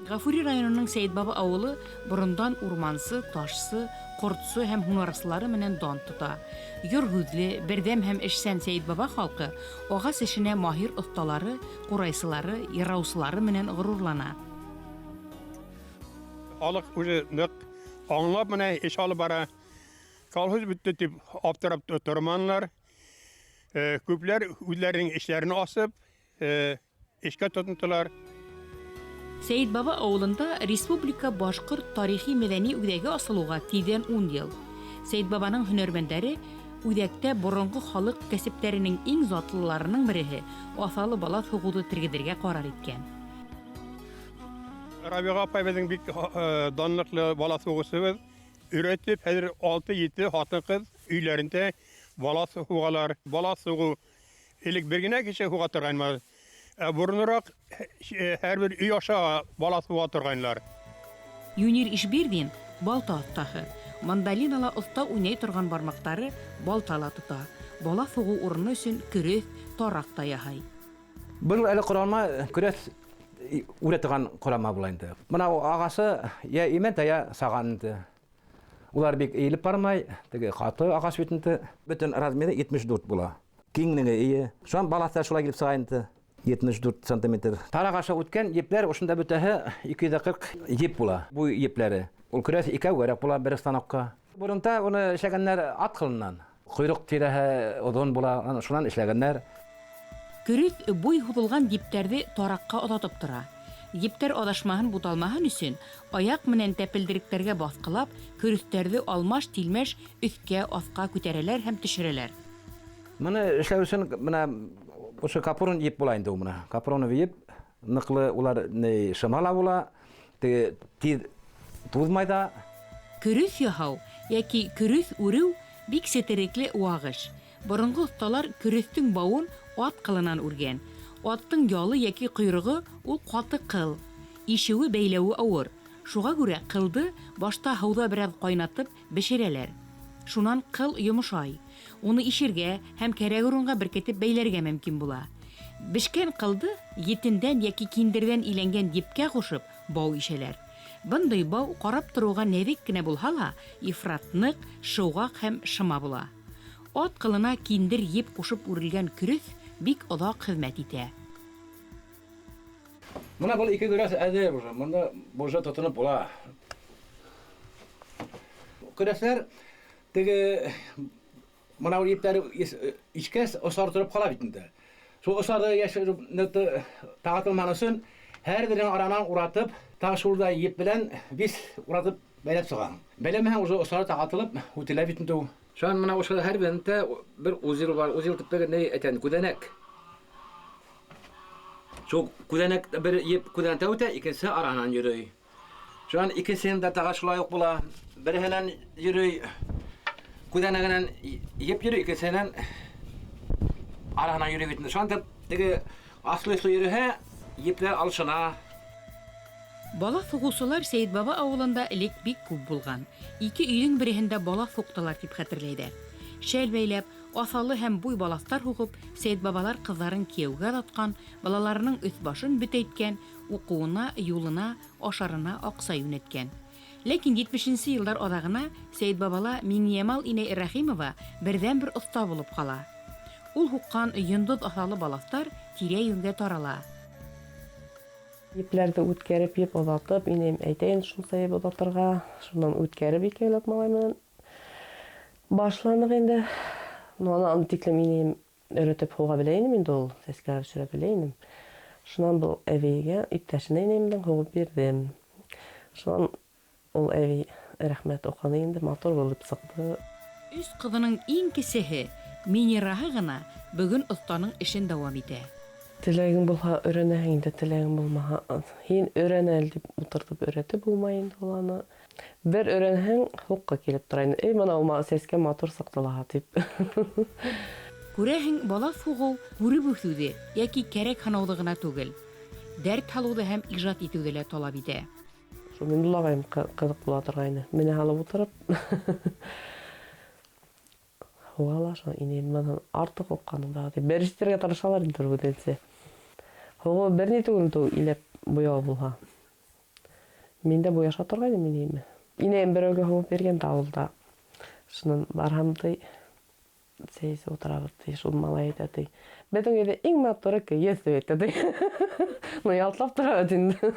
Гафури районының Сәетбаба авылы борындан урмансы, ташсы, кортсы һәм һунарсылары менән дан тота. Йор һүҙле, берҙәм һәм эшсән Сәетбаба халҡы ағас эшенә маһир оҫталары, ҡурайсылары, йыраусылары менән ғорурлана. Халык үзе нык аңлап менә эш алып бара. Колхоз бетте дип аптырап торманылар. Күпләр үзләренең эшләрен асып, эшкә тотындылар. Сәетбаба авылында республика башкорт тарихи-мәдәни үҙәге асылыуға тиҙҙән ун ел. Сәетбабаның һөнәрмәндәре үҙәктә боронғо халыҡ кәсептәренең иң затлыларының береһе аҫалы балаҫ һуғыуҙы тергеҙергә ҡарар иткән. Рабиға апай беҙҙең бик данлыҡлы балаҫ һуғыусыбыҙ. Өйрәтеп, хәҙер 6-7 хатын-ҡыҙ өйләрендә балаҫ һуғалар. Балаҫ һуғыу элек бер генә кеше һуға торғайны. Ә боронораҡ һәрбер өй аша балаҫ һуға торғайнылар. Юнир Ишбирҙин балта оҫтаһы. Мандолинала оҫта уйнай торған бармаҡтары балта ла тота. Балаҫ һуғыу урыны өсөн көрөҫ, тараҡ та яһай. Был әле ҡоралма көрәҫ үрә торған ҡоралма була инде. Бына ағасы йә имән тә, йә саған инде. Улар бик эйелеп бармай, теге ҡаты ағас бит инде. Бөтөн размеры 74 була. Киңлеге эйе. Шунан балаҫтар шулай килеп сыға инде. 74 сантиметр. Тараҡ аша үткән епләр ошонда бөтәһе 240 еп була. Буй епләре. Ул көрәс икәү кәрәк була бер станокка. Боронта уны эшләгәннәр ат ҡылынан. Ҡойроҡ тирәһе оҙон була, аны шунан эшләгәннәр. Көрөҫ буй һуҙылған ептәрҙе тараҡҡа оҙатып тора. Ептәр аҙашмаһын, буталмаһын өсөн аяҡ менән тәпелдеректәргә баҫҡылап, көрөҫтәрҙе алмаш-тилмәш өҫкә, аҫҡа күтәрәләр һәм төшөрәләр. Быны эшләү өсөн бына ошо капрон еп була инде ул бына. Капроновый еп ныҡлы, улар ни шыма ла була, теге тиҙ туҙмай да. Көрөҫ яһау йәки көрөҫ үреү бик сетерекле ваҡ эш. Боронғо оҫталар көрөҫтөң бауын ат ҡылынан үргән. Аттың ялы йәки ҡойроғо ул ҡаты ҡыл. Ишеүе, бәйләүе ауыр. Шуға күрә ҡылды башта һыуҙа бер аҙ ҡайнатып бешерәләр. Шунан ҡыл йомшай. Уны ишергә һәм кәрәк урынға беркетеп бәйләргә мөмкин була. Бешкән ҡылды етендән йәки киндерҙән иләнгән епкә ҡушып бау ишәләр. Бындай бау ҡарап тороуға нәҙек кенә булһа ла, ифрат ныҡ, шыуғаҡ һәм шыма була. Ат ҡылына киндер еп ҡушып үрелгән көрөҫ бик оҙаҡ хеҙмәт итә. Бына был ике көрәс әҙер уже. Бында уже тотоноп була. Көрәсләр теге бына ул ептәре ишкәс осар тороп ҡала бит инде. Шул осарҙы йәшереп тағатылмаһын өсөн һәр береһен аранан уратып, тағы шулдай еп белән бис уратып бәйләп сығаһың. Бәйләмәһәң уже осары тағатылып үтелә бит инде ул. Шунан бына ошо һәр береһендә бер узел бар. Узел тип ни әйтәм, күҙәнәк. Шул күҙәнәк бер еп күҙәнәктә үтә, икенсе аранан йөрөй. Шунан икенсеһендә тағы шулай уҡ була. Береһенән йөрөй, күҙәнәгенән еп йөрөй, икенсеһенән араһынан йөрөй бит инде. Шунан теге аслы-өслө йөрөһә, епләр алышына. Балаҫ һуғыусылар Сәйетбаба ауылында элек бик күп булған. Ике өйҙөң береһендә балаҫ һуҡтылар тип хәтерләйҙәр. Шәл бәйләп, аҫалы һәм буй балаҫтар һуғып, Сәйетбабалар ҡыҙҙарын кейәүгә оҙатҡан, балаларының өҫ-башын бөтәйткән, уҡыуына, юлына, ашарына аҡса йүнәткән. Ләкин етмешенсе йылдар аҙағына Сәйетбабала Миңниямал инәй Рәхимова берҙән-бер оҫта булып ҡала. Ул һуҡҡан йондоҙ аҫалы балаҫтар тирә-йүнгә тарала. Епләрҙе үткәреп, еп оҙатып, инәйем әйтә инде шунса еп оҙатырға, шунан үткәреп икәүләп малай менән башланыҡ инде. Ну, ана аны тиклем инәйем өйрәтеп һуға белә инем инде ул, сәскәләр төшөрә белә инем. Шунан был әбейгә, иптәшенә инәйемдең һуғып бирҙем. Шунан ул әбей рәхмәт уҡыны инде, матур булып сыҡты. Өс ҡыҙының иң кесеһе, Минираһы ғына бөгөн оҫтаның эшен дауам итә. Теләгең булһа өйрәнәһең инде, теләгең булмаһа, һин өйрән әле тип ултыртып өйрәтеп булмай инде ул аны. Бер өйрәнһәң, һуҡҡа килеп тора инде. Эй, бына ул сәскә матур сыҡты лаһа тип. Күрәһең, балаҫ һуғыу күреп үҫеүҙе йәки кәрәк һанауҙы ғына түгел, дәрт һалыуҙы һәм ижад итеүҙе лә талап итә. Шул мин улағайым ҡыҙыҡ була торғайны. Мине һалып ултырып, һуға ла шул инәйем бынан артыҡ һуҡҡаным да тип. Бер ишетергә тырышалар инде үҙенсә. Һуғыу бер ни түгел инде ул иләп буяу булһа. Мин дә буяша торғайным инәйемә. Инәйем берәүгә һуғып биргән дә ауылда. Шунан барһам ти, сәй эсеп ултырабыҙ ти, шул малай әйтә ти. Беҙҙең өйҙә иң матуры кейеҙ тип әйтә ти. Ну, ялтлап тора бит инде.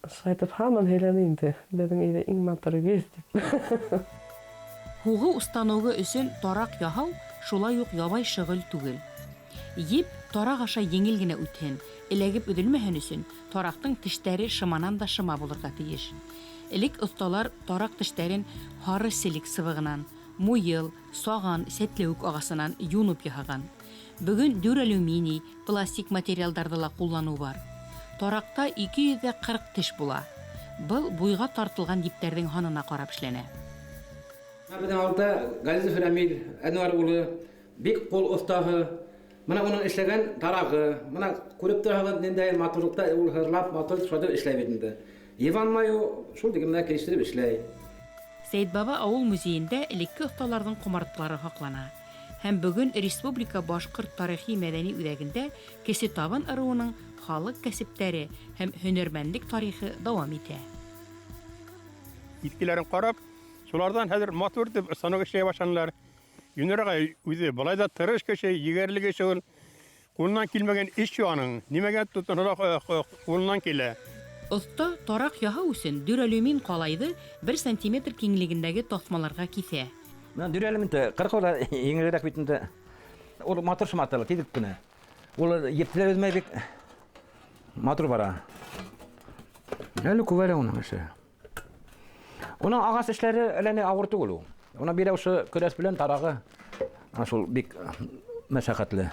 Шулай итеп һаман һөйләне инде. Беҙҙең өйҙә иң матуры кейеҙ тип. Һуғыу станогы өсөн тараҡ яһау шулай уҡ ябай шөғөл түгел. Еп тараҡ аша еңел генә үтһен, эләгеп өҙөлмәһен өсөн тараҡтың тештәре шыманан да шыма булырға тейеш. Элек оҫталар тараҡ тештәрен һары селек сыбығынан, муйыл, саған, сәтләүек ағасынан юнып яһаған. Бөгөн дюралюминий, пластик материалдарҙы ла ҡулланыу бар. Тараҡта 240 теш була. Был буйға тартылған ептәрҙең һанына ҡарап эшләнә. Беҙҙең ауылда Ғәзизов Рәмил Әнүәр улы бик ҡул оҫтаһы. Мына уның эшләгән тарағы, мына күреп тораһығыҙ, ниндәй матурлыҡта ул һырлап, матур шулай эшләй бит инде. Иван Майо шул тигәндә килештереп эшләй. Сәйетбаба ауыл музейында элекке оҫталарҙың ҡомартҡылары һаҡлана. Һәм бөгөн Республика башҡорт тарихи мәҙәни үҙәгендә Кесе Табын ырыуының халыҡ кәсептәре һәм һөнәрмәнлек тарихы дауам итә. Иҫкеләрен ҡарап, шуларҙан хәҙер матур итеп станок эшләй башланылар. Юнир ағай үҙе былай да тырыш кеше, егәрле кеше ул. Ҡулынан килмәгән эш юҡ аның. Нимәгә тотонһа ла ҡулынан килә. Оҫта тараҡ яһау өсөн дюралюмин ҡалайҙы 1 сантиметр киңлегендәге таҫмаларға киҫә. Мына дюралюмин ҡырҡыу ла еңелерәк бит инде. Ул матур шымартыла, тиҙ кенә. Ул ептеләр өҙмәй бик матур бара. Әле күп әле уның эше. Уның ағас эшләре әллә ни ауыр түгел ул. Уны бирә ошо көрәс белән тарағы, ана шул бик мәшәҡәтле.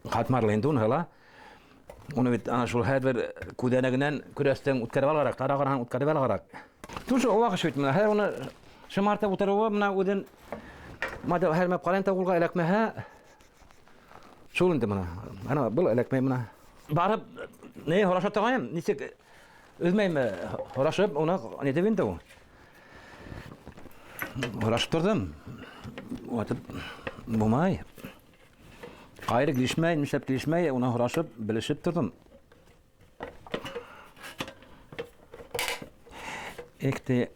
Ҡатмарлы инде уныһы ла. Уны бит ана шул һәр бер күҙәнәгенән көрәстең үткәреп алғараҡ, тарағынан үткәреп алғараҡ. Тоже ваҡ эш бит мына. Һәр уны шымартып ултырыуы мына үҙен мада һәр мәп ҡарайым та ҡулға эләкмәһә, шул инде мына. Ана был эләкмәй мына. Барып ни һораша торғайным, нисек өҙмәйме һорашып, уны ни тип инде ул. Һорашып торҙом. Ватып булмай. Ҡайҙа килешмәй, нишләп килешмәй, уны һорашып, белешеп торҙом. Экте.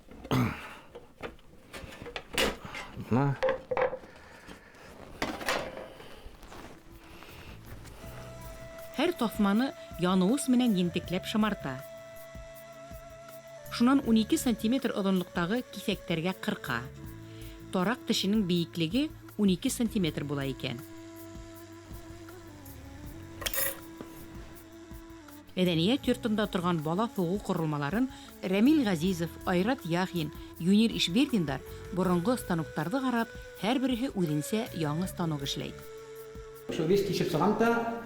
Мына. Һәр таҫманы яныуыс менән ентекләп шымарта. Шунан 12 сантиметр оҙонлоҡтағы киҫәктәргә ҡырҡа. Тараҡ тешенең бейеклеге 12 сантиметр була икән. Мәҙәниәт йортонда торған бала һуғыу ҡоролмаларын Рәмил Ғәзизов, Айрат Яхин, Юнир Ишбирҙиндар боронғо станоктарҙы ҡарап, һәр береһе үҙенсә яңы станок эшләй. Ошо вес кисеп сығам да,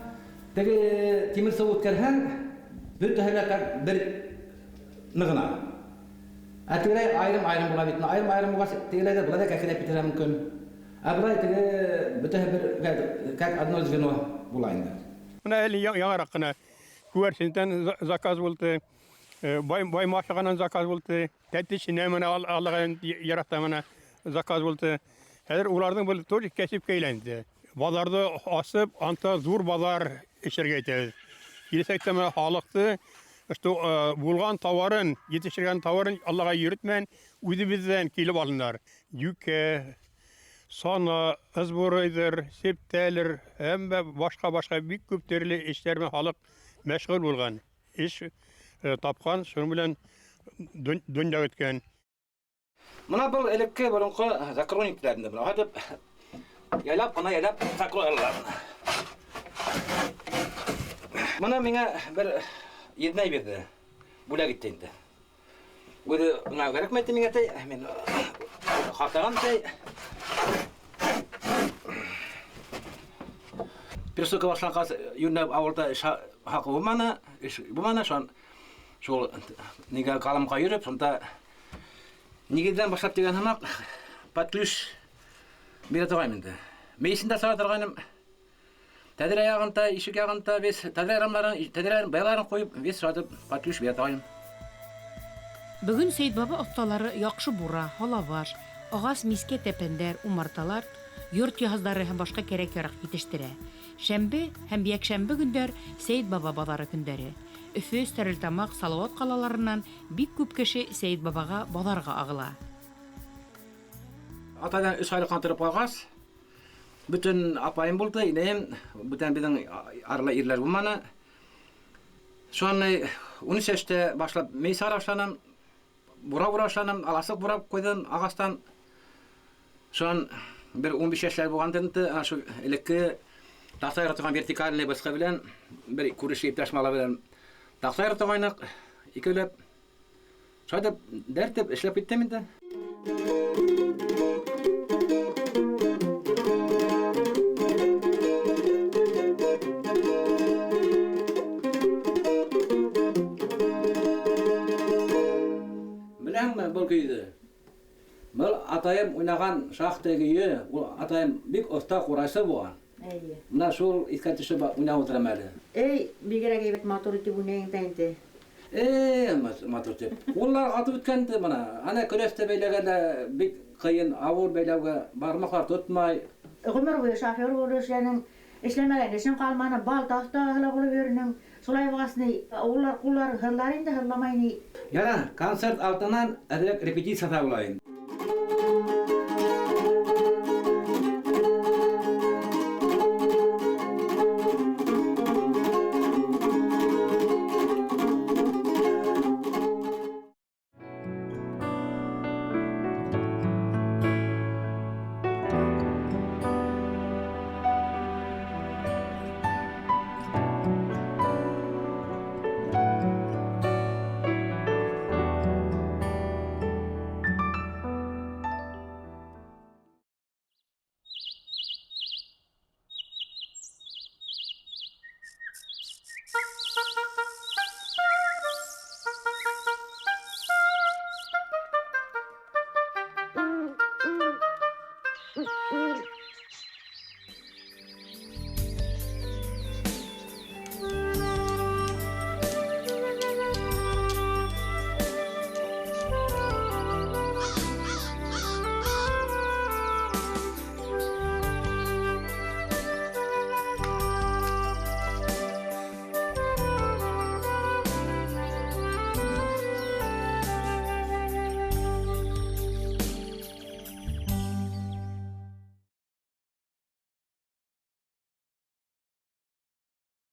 теге тимер сыу үткәрһәң, бөтәһе лә бер нығына. Ә тегеләй айырым-айырым була бит. Айырым-айырым булғас, тегеләй ҙә былай ҙа кәкрәйеп китергә мөмкин. Ә былай теге бөтәһе бер, как одно звено була инде. Бына әле яңыраҡ ҡына Күгәрсендән заказ булды, бай машағанан заказ булды, Тәтешенә менә аллаға ярата менә заказ булды. Хәҙер уларҙың был тоже кәсепкә әйләнде. Баҙарҙы асып, анта ҙур баҙар эшләргә итәбеҙ. Киләсәктә менә халыҡты, что булған тауарын, етештергән тауарын Аллаға йөрөтмән, үҙебеҙҙән килеп алындар. Йүкә, сана, ызбурыйҙыр, септәлер, һәм башҡа-башҡа бик күп төрлө эштәр менән халыҡ мәшғүл булған, эш тапҡан, шуның белән донъя көткән. Мына был элекке боронғо закройниктәрендә бына һатып ялап ҡына ялап закрой алалар. Мына миңә бер еҙнәй бирҙе. Бүләк итте инде. Үҙе мына кәрәкмәй ти миңә ти, мин ҡартаған ти. Перестройка башланғас, йүнләп ауылда эш хаҡы булманы, эш булманы, шунан шул нигә ҡаламға йөрөп, шунда нигеҙҙән башлап тигән һымаҡ под ключ бирә торғайным инде. Мейесен дә сала торғайным. Тәҙрә яғында, ишек яғында вес тәҙрә рамнарын, тәҙрә баяларын ҡуйып, вес сатып под ключ бирә торғайным. Бөгөн Сәйетбаба оҫталары яҡшы бура, һалаваш, ағас мискә тәпәндәр, умарталар, йорт йыһаздары һәм башҡа кәрәк-яраҡ етештерә. Шәмбе һәм йәкшәмбе көндәр Сәйетбаба баҙары көндәре. Өфө, Стәрлетамаҡ, Салауат ҡалаларынан бик күп кеше Сәйетбабаға баҙарға ағыла. Атайҙан 3 айлыҡ торып ҡалғас, бөтөн апайым булды, инәйем, бүтән беҙҙең арала ирләр булманы. Шуны 13 йәштә башлап мейес ара башланым, бура бура башланым, аласыҡ бурап ҡуйҙым ағастан. Шунан бер 15 йәшләр булғанда инде, ана шул элекке таҡта яра торған вертикальный бысҡы белән бер күрше иптәш малай белән таҡта яра торғайныҡ, икәүләп. Шулай итеп, дәртеп эшләп киттем инде. Беләңме был көйҙө? Был атайым уйнаған шахта көйө, ул атайым бик оҫта ҡурайсы булған. Әйе. Мына шул иҫкә төшөп уйнап ултырам әле. Эй, бигерәк әйбәт матур итеп уйнайың да инде. Матур итеп. Ҡуллар атып үткән инде бына. Ана көрәштә бәйләгәндә бик ҡыйын, ауыр бәйләүгә бармаҡлар тотмай. Ғүмер буйы шофер булып эшләнең, эшләмәгән эшең ҡалманы, балта оҫтаһы ла булып йөрөнөң. Шулай булғас ни, улар ҡуллары һыҙлар инде, һыҙламай ни. Яра, концерт алдынан әҙерәк репетиция ҙа була инде.